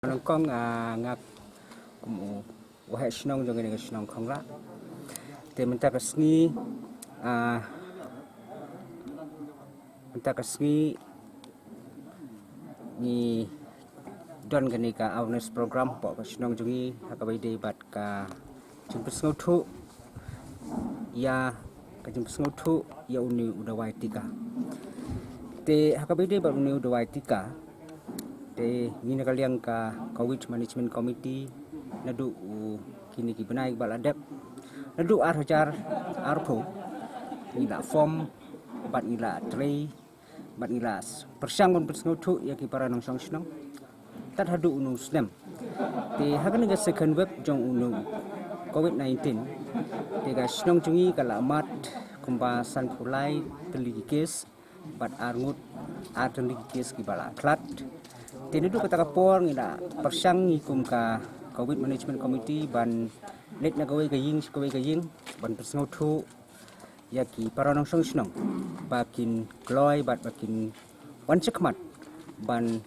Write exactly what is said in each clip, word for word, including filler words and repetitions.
Nongkong, ah, nga kum u waheh shnong jong kane ka shnong Khonglah. Te mynta ka sngi, ah, mynta ka sngi ngi don kane ka awareness program hapoh ka shnong jong ngi ha kaba ïadei bad ka jingpynsngewthuh ïa ka jingpynsngewthuh ïa une u dawai tika. Te ha kaba ïadei bad une u dawai tika, te ngi na ka liang ka Covid Management Committee, naduh u kine ki bnai ba la dep, naduh ar hajar arphew, ngi la form bad ngi la trei bad ngi la pyrshang ban pynsngewthuh ïa ki para nongshong shnong tad haduh une u snem. Te ha kane ka second wave jong une u Covid nineteen, te ka shnong jong ngi ka la mad kumba sanphew lai tylli ki case bad arngut ar tylli ki case kiba la khlad. Te naduh kata ka por ngi la pyrshang ngi kum ka Covid Management Committee ban leit na kawei ka ïing sha kawei ka ïing ban pynsngewthuh ïa ki para nongshong shnong ba kin kloi bad ba kin wan shakhmat ban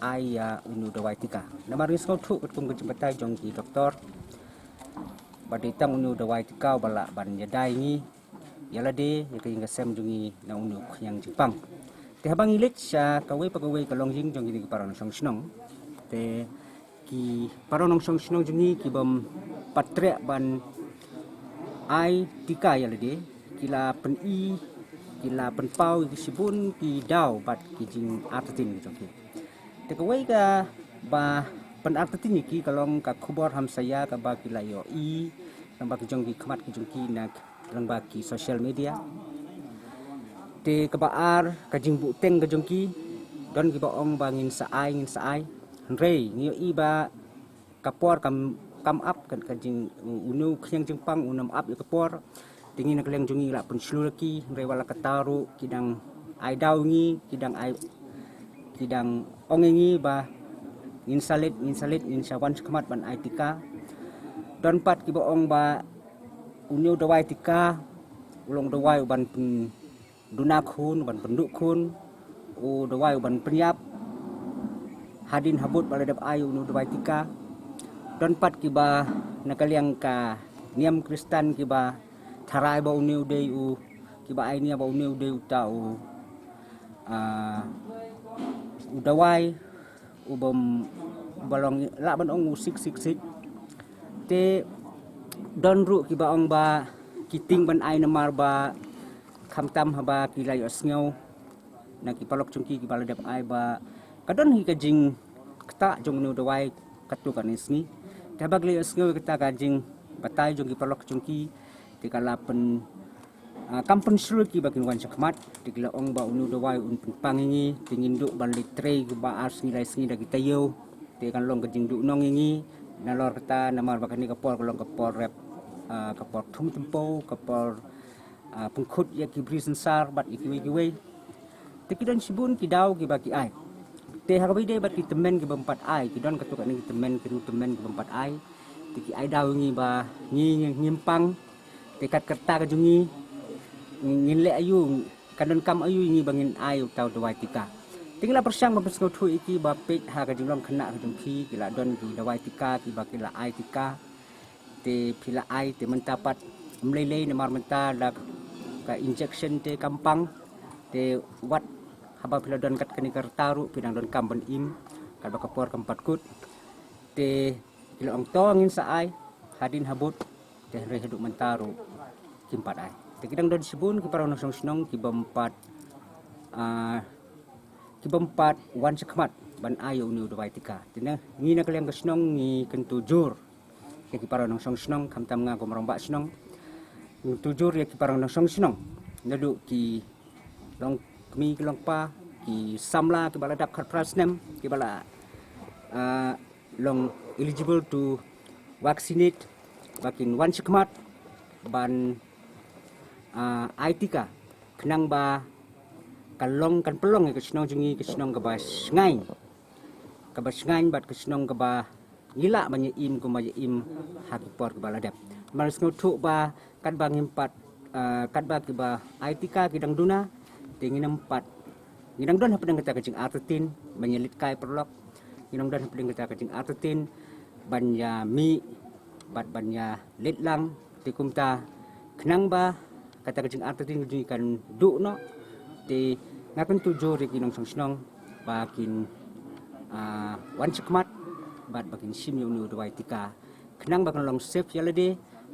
ai ïa une u dawai tika. Namar ngi sngewthuh katkum ka jingbatai jong ki doktor ba dei tang une u dawai tika uba lah ban ïada ïa ngi, ïa lade, ïa ka ïing ka sem jong ngi na une u khñiang jingpang. Te haba ngi leit sha kawei pa kawei ka longïing jong kine ki para nongshong shnong, te ki para nongshong shnong jong ngi ki bym pat treh ban ai tika ïa lade, ki la pyni, ki la pynpaw ïa ki shibun ki daw bad ki jingartatien ki jong ki. Te kawei kaba pynartatien ïa ki ka long ka khubor hamsaïa kaba ki la ïohi lyngba ki jong ki khmat ki jong ki na lyngba ki social media. Te kaba ar, ka jingbuhteng ka jong ki, don kiba ong ba ngin sa ai, ngin sa ai. Hynrei ngi ïohi ba ka por kam, kam ap, ka, ka jing, une u khñiang jingpang um ap ïa ka por. Te ngi na ka liang jong ngi la pynshlur ïa ki, hynrei wat la katta ruh ki dang ai daw ïa ngi, ki dang ai, ki dang ong ïa ngi ba ngin sa leit, ngin sa leit, ngin sa wan shakhmat ban ai tika. Don pat kiba ong ba une u dawai tika u long dawai uban pynduna khun, uban pynduh khun, u dawai uban pynïap hadien habud ba la dep ai une u dawai tika. Don pat kiba na ka liang ka niam Khristan kiba tharai ba une u dei u, kiba ai nia ba une u dei uta u, ah, u dawai u bym, ba long lah ban ong u six six six. Te don ruh kiba ong ba ki tieng ban ai namar ba khamtam haba ki la ïohsngew na ki paralok jong ki kiba la dep ai ba ka don hi ka jingktah jong une u dawai katto katne sngi. Te haba ki la ïohsngew ïa kata ka jingbatai jong ki paralok jong ki, te ka la pyn, ah, kam pynshlur ïa ki ba kin wan shakhmat. Te ki la ong ba une u dawai un pynpang ïa ngi, te ngin duh ban leit trei kumba ar sngi lai sngi da ki taïew. Te kan long ka jingduhnong ïa ngi nalor kata namar ba kane ka por ka long ka por rep, ah, ka por thung tympew, ka por, ah, pynkut ïa ki bri synsar bad ïa kiwei kiwei. Te ki don shibun ki daw kiba ki ai. Te ha kaba ïadei bad ki tymmen ki bym pat ai, ki don katto katne ki tymmen, ki riew tymmen ki bym pat ai. Te ki ai daw ïa ngi ba ngi, ngi, ngim pang. Te kat ka rta ka jong ngi, ngi, ngin leh aïu, kan donkam aïu ïa ngi ba ngin ai uta u dawai tika. Te ngi la pyrshang ban pynsngewthuh ïa ki ba peit ha ka jinglong khynnah ka jong phi, ki la don ki dawai tika kiba ki la ai tika. Te phi la ai, te mynta pat ym lei lei namar mynta da ka injection te kam pang. Te wat haba phi la don kat kane ka rta ruh phi dang donkam ban im katba ka por kam pat kut. Te ki la ong to ngin sa ai hadien habud, te hynrei haduh mynta ruh kim pat ai. Te ki dang don shibun ki para nongshong shnong ki bym pat, ah, ki bym pat wan shakhmat ban ai ïa une u dawai tika. Te ngi na ka liang ka shnong ngi kyntu jur ïa ki para nongshong shnong, khamtam nga kum rangbah shnong. Ngi kyntu jur ïa ki para nongshong shnong, naduh ki longkmie ki longkpa, ki samla kiba la dap khatphra snem, kiba la, ah, long eligible to vaccinate, ba kin wan shakhmat ban, ah, ai tika, khnang ba kan long, kan pynlong ïa ka shnong jong ngi ka shnong kaba shngaiñ, kaba shngaiñ bad ka shnong kaba ngi lah ban ïa im kumba ïa im ha ki por kiba la dep. Namar sngewthuh ba katba ngim pat, ah, katba kiba ai tika ki dang duna, te ngin ym pat, ngi dang don hapdeng kata ka jingartatien ban ïa leit kai paralok. Ngi nang don hapdeng kata ka jingartatien ban ïa mih bad ban ïa leit lang, te kumta khnang ba kata ka jingartatien ka jong ngi kan duh noh, te nga kyntu jur ïa ki nongshong shnong ba kin, ah, wan shakhmat bad ba kin shim ïa une u dawai tika khnang ba kan long safe ïa lade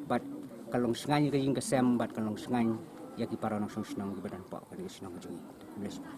bad kan long shngaiñ ïa ka ïing ka sem bad kan long shngaiñ ïa ki para nongshong shnong kiba don hapoh kane ka shnong ka jong ngi. Khublei shibun.